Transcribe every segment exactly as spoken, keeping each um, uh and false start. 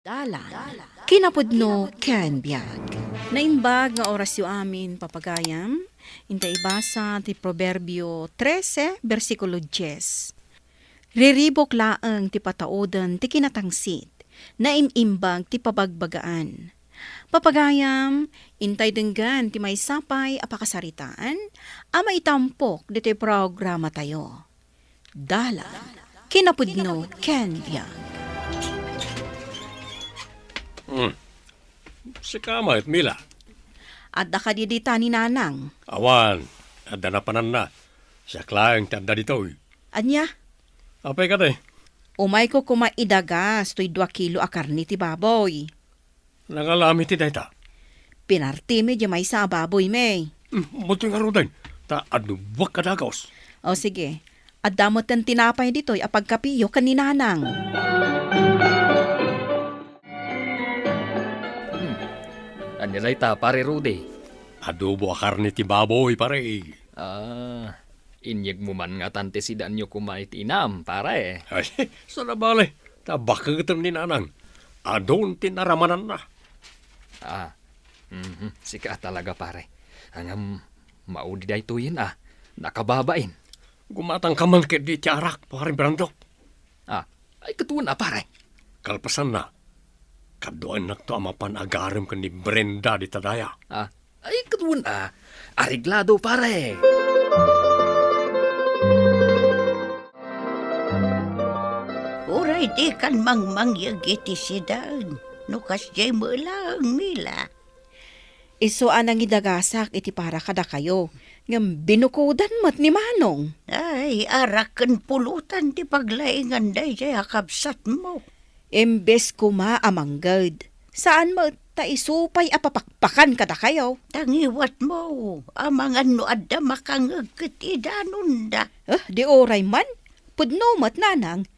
Dalan, kinapudno ken biag. Naimbag nga orasyo amin, papagayam. Inta ibasa ti Proverbio trese, bersikulo dies. Riribuk laeng ti patauden ti kinatangsit, naim-imbag ti pabagbagaan. Papagayam, intay denggen ti maysa pay a pakasaritaan a maitampok ditoy programatayo. Dalan, kinapudno ken biag. Hmm. Sika met, Mila. Adda kadi dita ni Nanang? Awan, adda napananna. Siak laeng ti adda ditoy. Ania? Apay kadi? Umayko koma idagas toy dua kilo a karne ti baboy. Nangalami ti dayta? Pinartimi diay maysa a baboy, may. Hmm, buti ngaruden, ta aduak a dagus. O, sige. Adda metten tinapay ditoy a pagkapiyo ken ni Nanang. Hmm. Ania dayta, Pare Rudy? Adobo a karne ti baboy, pare. Ah, inyegmo man ngatan ti sidaanyo koma iti inam, pare. Ay, saan a bale, ta baketem ni Nanang. Adun ti naramananna. Ah, mhm, sika talaga, pare. Ngem, maudi daytoyen a, nakababain. Gumatangka man ketdi iti arak, Pare Brando. Ah, ay, ket wen a, pare. Kalpasanna, kaduaennakto a mapan agarem ken ni Brenda dita daya. Ah, ay, ket wen a, areglado, pare. Uray dikan mangmangyeg iti sidaan, no kasdiay met laeng, Mila. Isu a nangidagasak iti para kadakayo, ngem binukodan met ni Manong. Ay, arak ken pulutan ti paglaingan daydiay a kabsatmo. Imbes koma a mangged, saan met ta isu pay a papakpakan kadakayo. Ta ngiwatmo, amangan no adda makangeg ket idanonda. Eh, di uray man, pudno met, Nanang.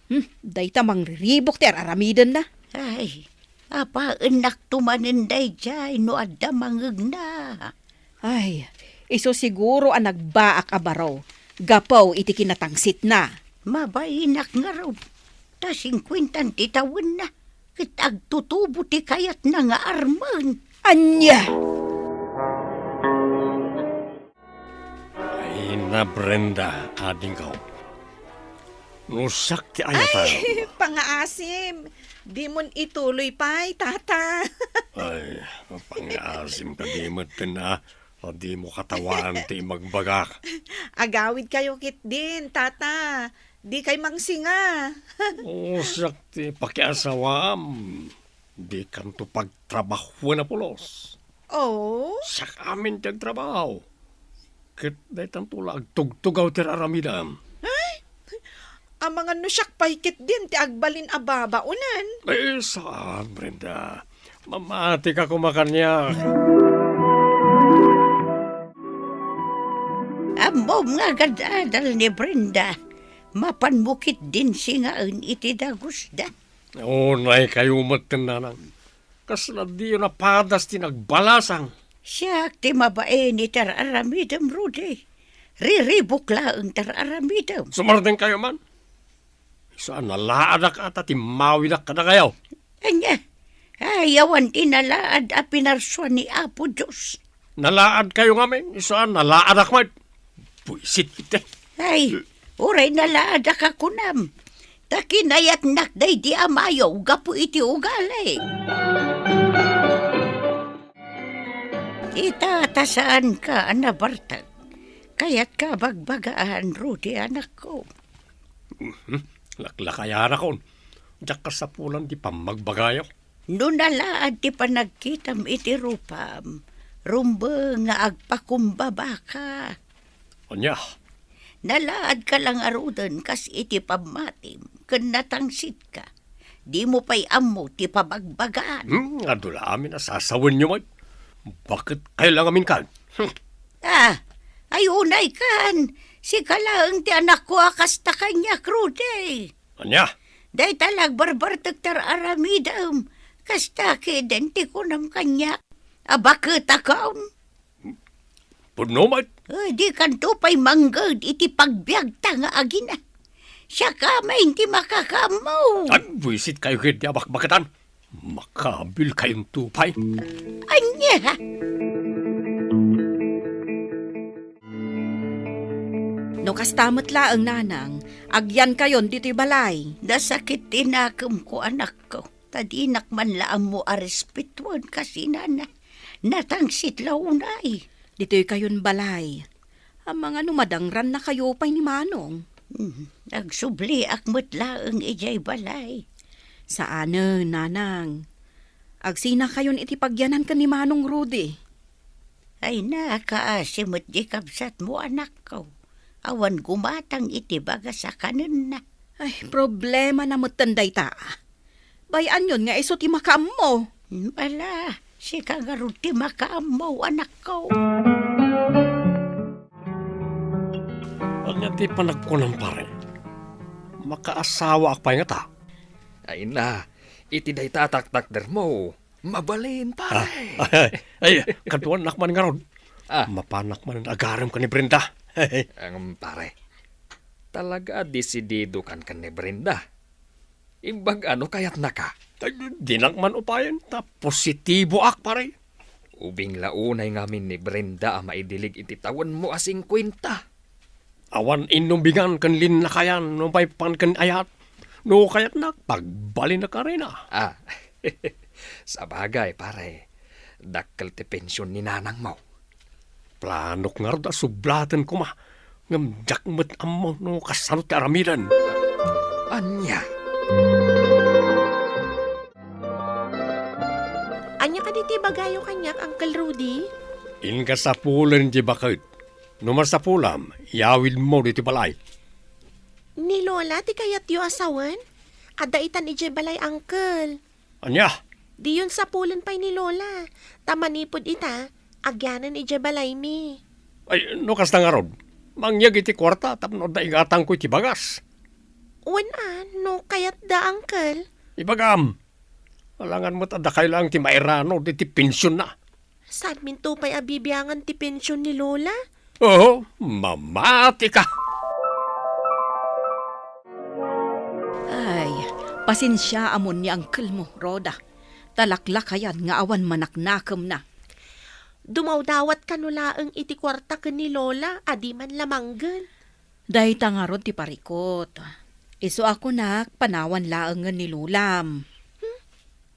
Hmm, dayta mangriribuk ti ar-aramidenna. Ay, apaennakto manen daydiay no adda mangngegna. Ay, isu siguro a nagbaak a baro gapu iti kinatangsitna. Mabainak ngarud, ta singkuentan ti tawenna, ket agtutubo ti kayatna nga armen. Ania? Ay, na Brenda, adingko. No siak ti ayatan. Ay, pangaasim. Dimon ituloy pay, tata. Ay, pangaasim kadi met ken a, a dimo katawan ti imagbagak. Agawidkayo ketdin, tata. Dikay mangsinga. O, siak ti pakiasawaam. Dikanto pagtrabahoen a pulos. Oh? Siak amin ti agtrabaho. Ket daytanto la agtugtugaw ti ar-aramidem. Ay, amangan no siak pay ketdin ti agbalin a babaonen. Eh, saan, Brenda? Mamatika koma kaniak. Ammom nga agad-adal ni Brenda, mapanmo ketdin singaen iti dagusda. Unaykayo met, Nanang. Kasla diyo napadas ti nagbalasang. Siak ti mabain iti ar-aramidem, Rudy. Riribuk laeng ti ar-aramidem. Sumardengkayo man. Isu a nalaadak a ta timmawidak kadakayo. Ania? Ay, awan ti nalaad a pinarsua ni Apo Dios. Nalaadkayo ngamin, isu a nalaadak met. Buisit iti. Ay, uray nalaadak a kunam. Ta kinayatnak daydi a mayo gapu iti ugali. Ita ta saanka a nabartek. Kayatka a bagbagaan, Rudy, anakko. Mhm. Laklakayanakon. Diak kasapulan ti pammagbagayo. No nalaad ti panagkitam iti rupam, rumbeng nga agpakumbabaka. Ania? Nalaadka la ngaruden kas iti pammatim ken natangsitka. Dimo pay ammo ti pabagbagaan. Hmm, adu la amin a sasawenyo met. Baket kayo la ngamin kan. Hmm. Ah, ay unay kan. Sika laeng ti anakko a kasta kaniak, Rudy. Ania? Dayta la agbarbartek ti ar-aramidem. Kasta ketdin ti kunam kaniak a baketakon. Pudno met. Eh, dikanto pay mangged iti pagbiagta nga agina. Siak amin ti makakaammo. Agbuisit kayo ket ti abakbaketan. Makabilkayonto pay. Ania? No kasta met laeng, nanang, agyankayon ditoy balay. Nasakit ti nakemko, anakko, ta dinak man la ammo a respetuen kas inana. Natangsit la unay. Ditoykayon balay. Amangan no madangrannakayo pay ni Manong. Hmm, agsubliak met laeng idiay balay. Saanen, nanang. Agsinakayon iti pagyanan ken ni Manong Rudy. Ay, nakaasi met di kabsatmo, anakko. Awan gumatang iti bagas a kanenna. Ay, problemana metten dayta. Bay-anyon nga isu ti makaammo. Ala, sika ngarud ti makaammo, anakko. Ania ti panagkunam, pare? Makaasawaak pay ngata? Ay na, iti dayta a taktakdermo, mabalin, pare. Ah, ay, ay, kaduanak man ngarud. Ah. Mapanak man agarem ken ni Brenda. Ang pare, talaga a desidido kan ken ni Brenda. Imbag a no kayatnaka. Ay, dinak man upayen, ta positiboak, pare. Ubing la unay ngamin ni Brenda a maidilig iti tawenmo a singkuenta. Awan inumbingan ken linnakayan no maipan ken ayat. No kayatnak, pagbalinak arina. Ah, sabagay, pare. Dakkel ti pension ni nanangmo. Planok ngarud a sublaten koma, ngem diak met ammo no kasano ti aramiden. Ania? Ania kadi ti ibagayo kaniak, Uncle Rudy? Inka sapulen ti baket. No masapulam, iyawidmo ditoy balay. Ni Lola ti kayatyo a sawen? Adda itan idiay balay, Uncle. Ania? Diyon sapulen pay ni Lola, ta manipud ita, agyanen idiay balaymi. Ay, no kasta ngarud, mangyeg iti kuarta tapno adda igatangko iti bagas. Wen a, no kayatda, Uncle. Ibagam, alangan met a dakay laeng ti mairano diti pensionna. Saanminto pay a bibiangan ti pension ni Lola? Oo, mamati ka. Ay, pasensiaamon ni uncle mo, Rhoda. Ta laklakayan nga awan manaknakemna. Dumawdawat kano laeng iti kuarta ken ni Lola a di man la mangngeg. Dayta ngarud ti parikut. Isu a kunak, panawan laengen ni Lolam. Hmm?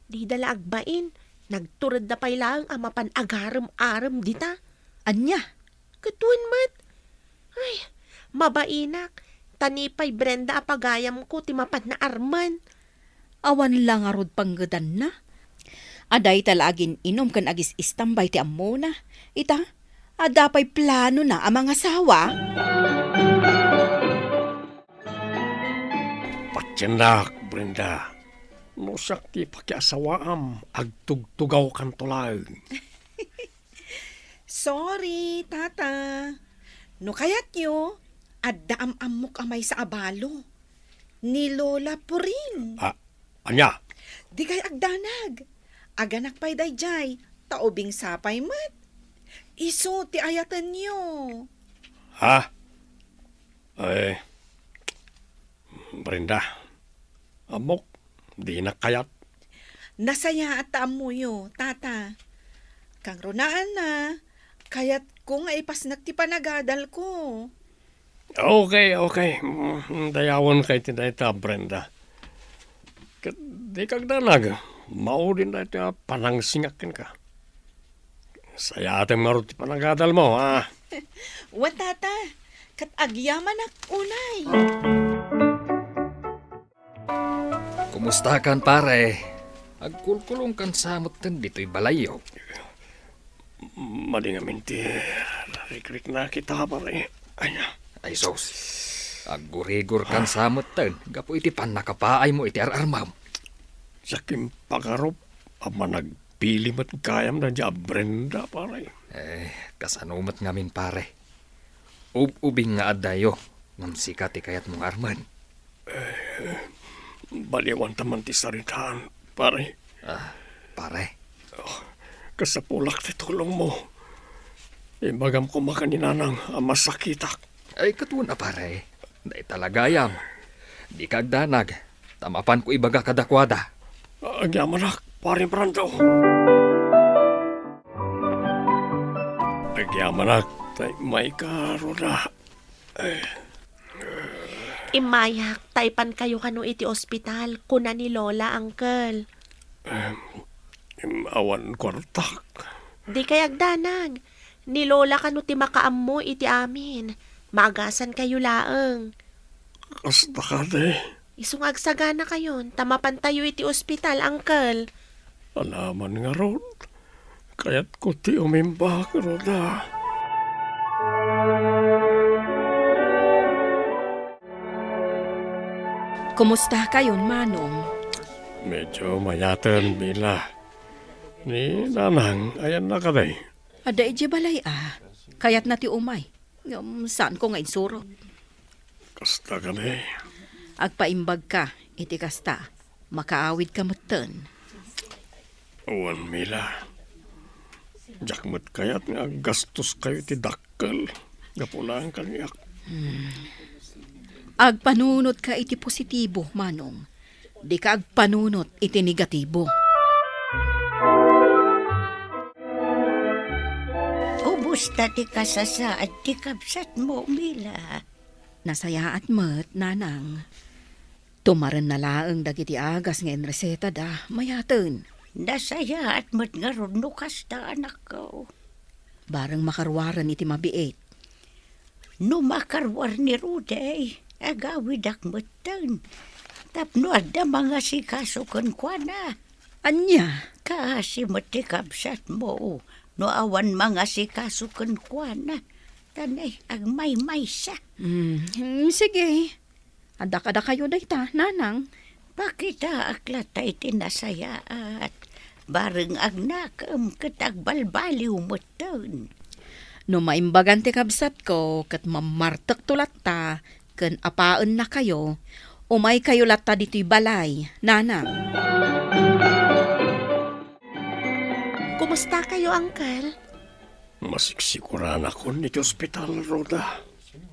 Dida la agbain. Nagturedda pay laeng a mapan agarem-arem dita. Ania? Ket wen met. Ay, mabainak. Ta ni pay Brenda a pagayamko ti mapan naarmen. Awan la ngarud panggedanna. A dayta la agin-inum ken agis-istambay ti ammona. Ita, adda pay planona a mangasawa? Patiennak, Brenda. No siak ti pakiasawaam, agtugtugawkanto laeng. Sorry, Tata. No kayatyo, adda am-ammok a maysa a balo. Ni Lola Puring. Ah, ania? Dikay agdanag. Aganak pay daydiay, ta ubing sapay met. Isu ti ayatenyo. Ha? Ay, Brenda, ammok, dinak kayat. Nasayaat ta ammoyo, Tata. Kangrunaanna, kayatko nga ipasnek ti panagadalko. Okay, okay. Mm, dayawenka iti dayta, Brenda. Ket dika agdanag, maudin daytoy a panangsingak kenka. Sayaatem ngarud ti panagadalmo, a? Wen, Tata, ket agyamanak unay. Kumustakan, pare? Agkulkulongkan sa metten ditoy balayyo. Madi ngamin ti narikriknak ita, pare. Ania? Ay, sus. Aggurigorkan sa metten gapu iti pannakapaaymo iti ar-armem. Siak impagarup a managpili met gayam daydiay a Brenda, pare. Eh, kasano met ngamin, pare? Ub-ubing nga addayo, ngem sika ti kayatmo nga armen. Eh, baliwanta man ti saritaan, pare. Ah, pare. Oh, kasapulak ti tulongmo. Ibagam koma ken ni Nanang a masakitak. Ay, ket wen a, pare. Dayta la gayam. Dika agdanag, ta mapanko ibaga kadakuada. Agyamanak. Pare Brando. Agyamanak, tay mayka, Roda. Immayak, ta ipankayo kano iti ospital, kuna ni Lola, Uncle. Em, em, awan kuartak. Dikay agdanag. Ni Lola kano ti makaammo iti amin. Maagasankayo laeng. Kasta kadi. Isu nga agsaganakayon, ta mapantayo iti ospital, Uncle. Alaman ngarud, kayatko ti umimbag, Roda. Kumusta kayon, Manong? Medyo mayaten, Mila. Ni Nanang, ayanna kadi? Adda idiay balay a. Kayatna ti umay. Ngem saanko nga insurot. Kasta kadi? Agpaimbagka iti kasta. Makaawidka metten. Wen, Mila. Diak met kayat nga aggastoskayo iti dakkel gapu laeng kaniak. Hmm. Agpanunotka iti positibo, Manong. Dika agpanunot iti negatibo. Kumusta ti kasasaad ti kabsatmo, Mila? Nasayaat met, Nanang. Tumarenna laeng dagiti agas nga inresetada, mayaten. Nasayaat met ngarud no kasta, anakko. Bareng makaruaren iti mabiit. No makaruar ni Rudy, agawidak metten. Tapno adda mangasikaso kenkuana. Ania? Kaasi met ti kabsatmo, no awan mangasikaso kenkuana. Ta ne, agmaymaysa. Mm, mm, sige. Adda kadakayo dayta, Nanang. Pakitaak latta iti nasayaat. Bareng agnakem ket agbalbaliw metten. No maimbagan ti kabsatko, ket mammartekto latta ken apaennakayo, umaykayo latta ditoy balay, Nanang. Kumustakayo, Uncle? Masiksikuranakon iti ospital, Rhoda.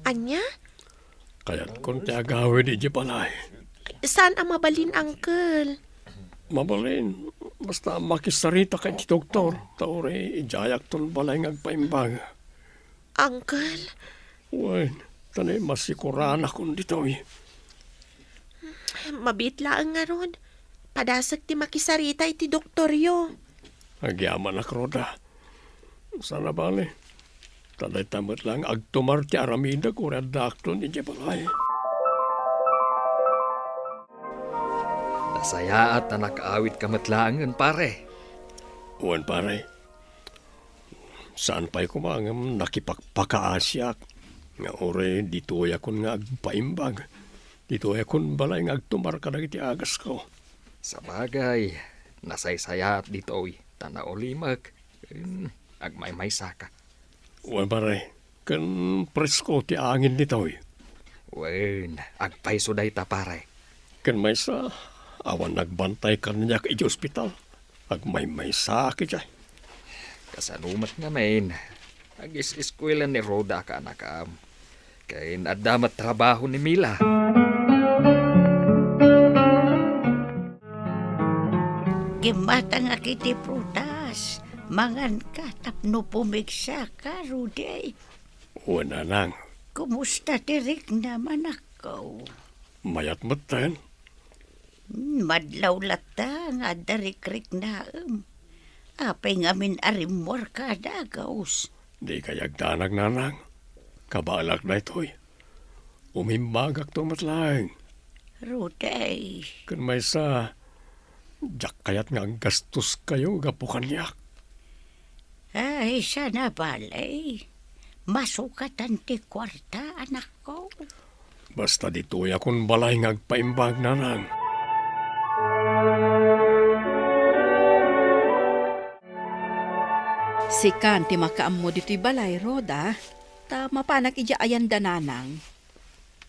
Ania? Kayatkon ti agawid idiay balay. Saan a mabalin, Uncle? Mabalin, basta makisarita ka iti doktor, ta uray idiayakton balay nga agpaimbag. Uncle? Wen, ta ne, masikuranakon ditoy. Mabiit laeng ngarud. Padasek ti makisarita iti doktoryo. Agyamanak, Rhoda. Saan a bale. Ta dayta met laeng agtumar ti aramidek uray addaakton idiay balay. Nasayaat a nakaawidka met laengen, pare. Wen, pare. Saan pay koma ngem nakipakpakaasiak nga uray ditoyakon nga agpaimbag. Ditoyakon balay nga agtumar kadagiti agasko. Sabagay, nasaysayaat ditoy, ta naulimek. Ken agmaymaysaka. Wen, pare, ken presko ti angin ditoy. Wen, agpayso dayta, pare. Ken maysa, awan nagbantay kaniak idiay ospital. Agmaymaysaak idiay. Kasano met ngamin, agis-eskuela ni Rhoda a kaanakam. Ken adda met trabaho ni Mila. Gimmatangak iti prutas. Manganka tapno pumigsaka, Rudy. Wen, nanang. Kumusta ti riknam, anakko? Mayat metten. Hmm, madlaw latta nga adda rikriknaem. Apay ngamin a rimmuarka a dagus? Dikay agdanag, nanang. Kabaelak daytoy. Umimbagakto met laeng. Rudy. Ken maysa, diak kayat nga aggastoskayo gapu kaniak. Ay, saan a bale. Masukatan ti kuarta, anakko. Basta ditoyakon balay nga agpaimbag, nanang. Sikan ti makaammo ditoy balay, Rhoda, ta mapanak idiay ayan da nanang.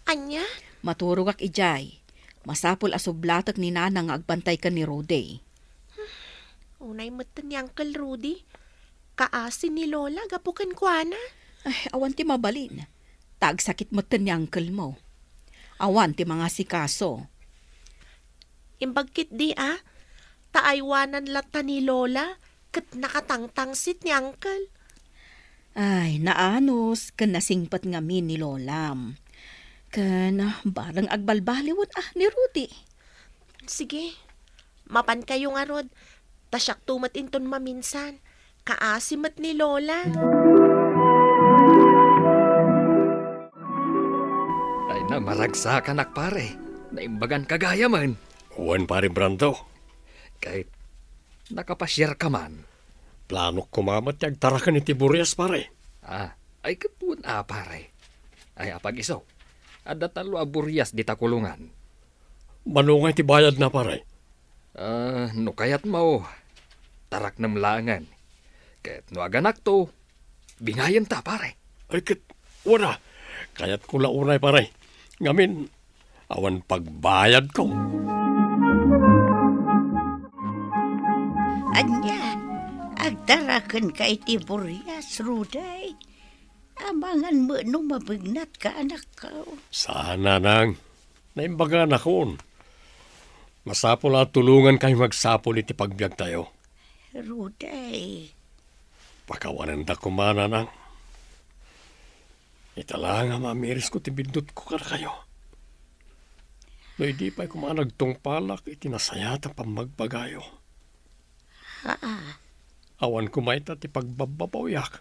Ania? Maturogak idiay. Masapul a sublatek ni nanang nga agbantay ken ni Rudy. Unay metten ni Uncle Rudy. Kaasi ni Lola gapu kenkuana. Ay, awan ti mabalin. Ta agsakit metten ni uncle mo. Awan ti mangasikaso. Imbag ketdi a, ta aywanan latta ni Lola ket nakatangtangsit ni Uncle. Ay, naanus ken nasingpet ngamin ni Lolam. Ken bareng agbalbaliwen a ni Rudy. Sige, mapankayo ngarud, ta siakto met inton maminsan. Kaasi met ni Lola. Ay na, maragsakanak, pare. Naimbagan ka gayamen. Wen, pare Brando. Ket nakapasiar ka man? Planok koma met ti agtaraken iti Burias, pare. Ah, ay ket wen a, pare. Ay, apag-iso. Adda tallo a Burias dita kulongan. Mano ngay ti bayadna, pare? Ah, no kayatmo, taraknem laengen. Ket no aganakto, bingayenta, pare. Ay, ket, wala. Kayatko la unay, pare. Ngamin, awan pagbayadko. Ania, agtarakenka iti Burias, Rudy? Amangan met no mabegnatka, anakko. Saan, nanang. Naimbaganakon. Masapul a tulongankayo nga agsapul iti pagbiagtayo. Rudy. Pakawanendak koma, nanang. Ita la nga mamirisko ti biddutko kadakayo. No idi pay koma nagtungpalak iti nasayaat a pammagbagayo. Haa. Awan koma ita ti pagbabbabawiak.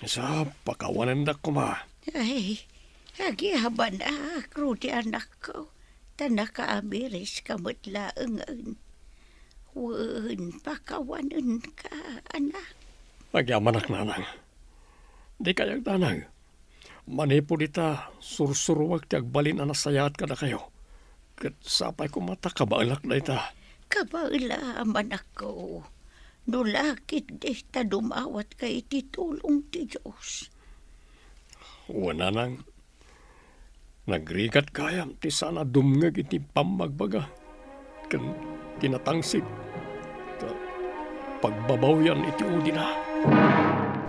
Sa, pakawanendak koma. Ay, agyamanak, Rudy anakko, ta nakaamiriska met laengen. Wen, pakawanenka, anak. Agyamanak, nanang. Dikay agdanag. Manipud ita, sursuruek ti agbalin a nasayaat kadakayo. Ket sapay koma ta kabaelak dayta. Kabaelam, anakko. No la ketdi ta dumawatka iti tulong ti Dios. Wen, nanang, nagrigat gayam ti saan a dumngeg iti pammagbaga ken ti natangsit ta pagbabawian iti udina.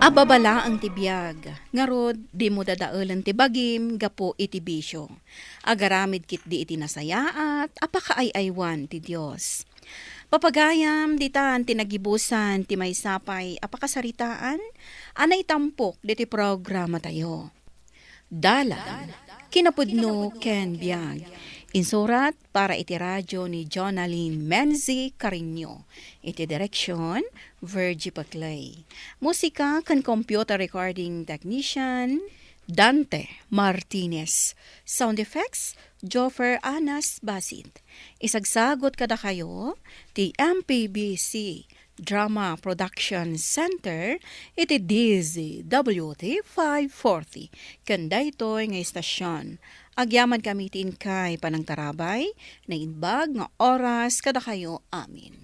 Ababa laeng ti biag, ngarud, dimo dadaelen ti bagim gapu iti bisio. Agaramid ketdi iti nasayaat a pakaay-aywan ti Dios. Papagayam, ditan ti nagibusan ti maysa pay a pakasaritaan a naitampok ditoy programatayo. Dalan, kinapudno ken biag. Insurat para iti radio ni Jonalyn Menzi Cariño. Iti direksion, Virgie Paclay. Musika ken computer recording technician, Dante Martinez. Sound effects, Joffer Anas Basit. Isagsagut kadakayo ti M P B C Drama Production Center iti D Z W T five forty ken daytoy nga istasyon. Agyamankami ti inkay panangtarabay, naimbag nga oras kadakayo amin.